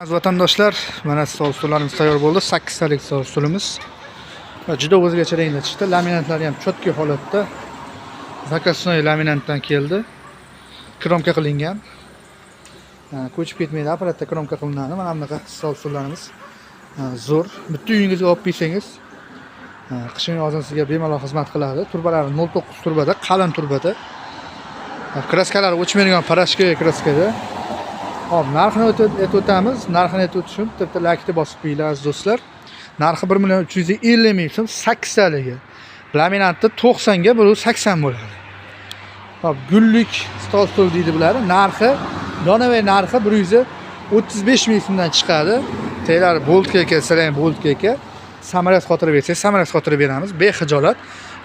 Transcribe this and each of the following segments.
Aziz vatandoshlar, mana stol stullarimiz tayyor bo'ldi. 8 talik stol stulimiz. Va juda o'zgacha rangda chiqdi. Laminatlari ham чёткий holatda. Заказной laminatdan keldi. Кромка qilingan. Ha, ko'chib ketmaydi, apparatda кромка qilinadi. Mana bunaqa stol stullarimiz. Ha, zo'r. Bitta uyingizga olib kelsangiz, ha, qishin yozin sizga bemalol xizmat qiladi. Turbalari 0.9 turbada, qalin turbada. Ha, краска lari o'chmaydigan порошки краска da. Hop, narxini aytib o'tamiz. Narxini aytib o'tishim bitta laykni bosib qo'yinglar, aziz do'stlar. Narxi 1 million 350 ming so'm 8 taligi. Laminatni 90 ga 180 bo'ladi. Hop, gullik stol stul deydi bular. Narxi, donavay narxi 135 ming so'mdan chiqadi. Telar boltga kelsalar ham boltga aka. Саморез qotirib bersak, саморез qotirib beramiz. Bexijolat.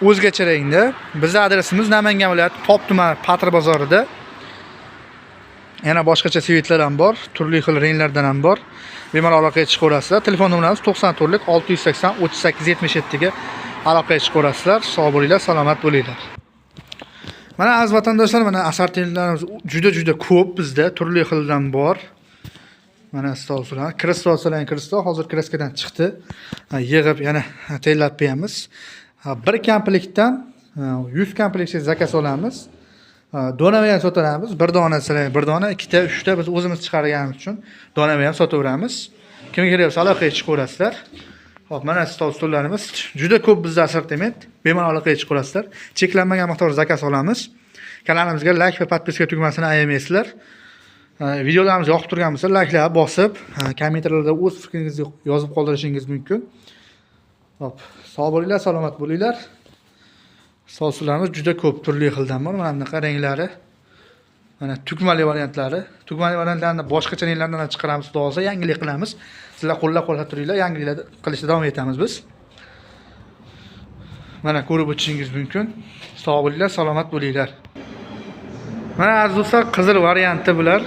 O'zgacha rangda. Bizning adresimiz Namangan viloyati Pop tumani Patr bozorida. Yana boshqacha цвет lar ham bor, turli xil ranglardan ham bor. Bemalol aloqaga chiqaverasizlar. Telefon nomerimiz 94 680 38 77 ga aloqaga chiqaverasizlar. Sog' bo'linglar, salomat bo'linglar. Mana, aziz vatandoshlar, mana assortimentlarimiz juda juda ko'p bizda, turli xildan bor. Mana stol stullar, kreslo olsalar, kreslo hozir краска dan chiqdi. Ha, yig'ib yana tayyorlab qo'yamiz. Ha, bir komplektdan 100 komplektga заказ olamiz. Ha, donava ham sotamiz. Bir donasini bir dona, ikkita, uchta biz o'zimiz chiqarganimiz uchun donava ham sotaveramiz. Kimga kerak bo'lsa, aloqaga chiqaverasizlar. Hop, mana stol stullarimiz juda ko'p bizda assortiment. Bemalol aloqaga chiqaverasizlar. Cheklanmagan miqdorda заказ olamiz. Kanalimizga layk va подписка tugmasini ayamaysizlar. Ha, videolarimiz yoqib turgan bo'lsa, layklar bosib, ha, kommentariylarda o'z fikringizni yozib qoldirishingiz mumkin. Hop, sog' bo'linglar, salomat bo'linglar. Stol stullarimiz juda ko'p, turli xildan bor. Mana bunaqa ranglari. Mana tugmali variantlari. Tugmali variantlarni boshqacha ranglardan ham chiqaramiz, xudo xohlasa, yangilik qilamiz. Sizlar qo'llab-quvvatlab turinglar, yangiliklar qilishda davom etamiz biz. Mana ko'rib o'tishingiz mumkin. Sog' bo'linglar, salomat bo'linglar. Mana, aziz do'stlar, qizil varianti bular.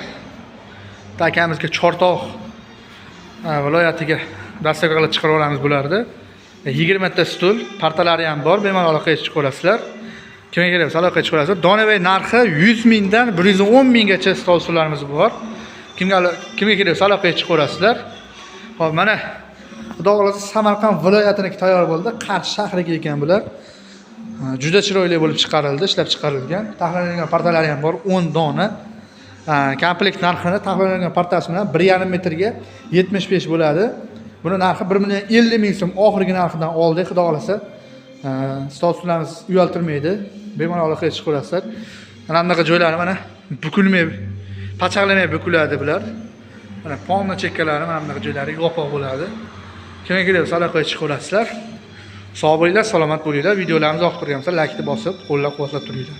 Akamizga Chortoq, ha, viloyatiga доставка qilib chiqarib olamiz bularni. 20 ta stul, partalari ham bor, bemalol aloqaga chiqaverasizlar. Kimga kerak bo'lsa, aloqaga chiqaverasizlar. Donavay narxi 100 mingdan 110 minggacha stol stullarimiz bor. Kimga kerak bo'lsa, aloqaga chiqaverasizlar. Hop, mana Xudo xohlasa Samarqand viloyatiniki tayyor bo'ldi. Qarshi shahriga ekan bular. Ha, juda chiroyli bo'lib chiqarildi, ishlab chiqarilgan. Taxlanadigan partalari ham bor, 10 dona. Ha, komplekt narxini taxlanadigan partasi bilan 1,5 metrga 75 bo'ladi. Buni narxi 1 million 50 ming so'm oxirgi narxidan oldik, xudo xohlasa. Ha, stol stullarimiz uyaltirmaydi. Bemalol aloqaga chiqaverasizlar. Mana bunaqa joylari mana bukilmay, pachaqlamay bukiladi bular. Mana polni chekkalari, mana bunaqa joylari yopiq bo'ladi. Kimga kerak bo'lsa, aloqaga chiqaverasizlar. Sog' bo'linglar, salomat bo'linglar. Videolarimiz yoqib turgan bo'lsa, laykni bosib, qo'llab-quvvatlab turinglar.